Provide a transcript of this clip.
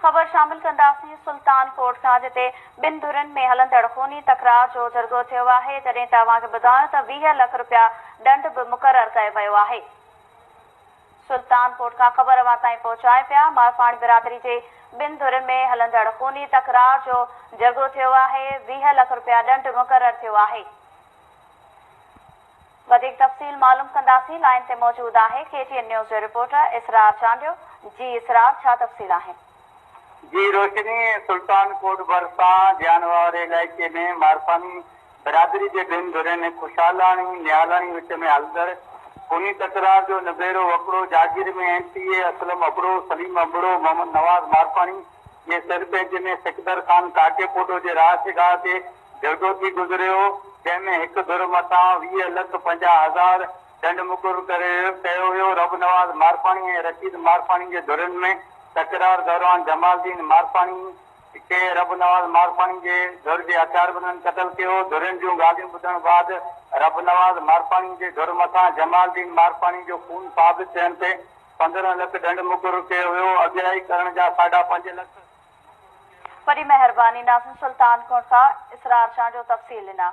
خبر شامل ڪنداسين سلطان ڪوٽ کان، جتي ٻن ڌرين ۾ هلندڙ خوني تڪرار جو جرڳو ٿيو آهي، جڏهن ته اوهان کي ٻڌايون ته 20 لک رپيا ڏنڊ به مقرر ڪيو ويو آهي. سلطان ڪوٽ کان خبر اوهان تائين پهچايون پيا، مارفاڻي برادري جي ٻن ڌرين ۾ هلندڙ خوني تڪرار جو جرڳو ٿيو آهي، 20 لک رپيا ڏنڊ مقرر ٿيو آهي. وڌيڪ تفصيل معلوم ڪنداسين، لائين تي موجود آهي ڪي ٽي اين نيوز جو رپورٽر اسرار چانڊيو، جي اسرار ڇا تفصيل آهن؟ جي روشني سلطان ڪوٽ ڀرسان جيان واري علائقي ۾ مارفاني برادري جي ٻن ڌرين خوشحالاڻي نهالاڻي وچ ۾ هلندڙ خوني تڪرار جو نبيرو وڪڙو جاگير ۾ M P A Aslam Abro, Saleem Abro, Muhammad Nawaz Marfani جي سر پيچ ۾ سڪندر خان ڪاڪيپوٽو جي رهائشگاهه تي جرڳو ٿي گذريو، جنهن ۾ هڪ ڌر مٿان 20 لک 50 هزار ڏنڊ مقرر ڪيو ويو. رب نواز مارفاڻي ۽ رشيد مارفاڻي جي ڌرين ۾ تڪرار دوران جمال الدين مارفاڻي کي رب نواز مارفاڻي جي ڌر جي هٿياربندن قتل ڪيو. ڌرين جون ڳالهيون ٻڌڻ بعد رب نواز مارفاڻي جي ڌر مٿان جمال الدين مارفاڻي جو خون ثابت ٿيڻ تي 15 لک ڏنڊ مقرر ڪيو ويو، اڳرائي ڪرڻ جا ساڍا پنج لک. وڏي مهرباني ناظم سلطان ڪنڊ کان اسرار چانڊيو تفصيل ڏنا.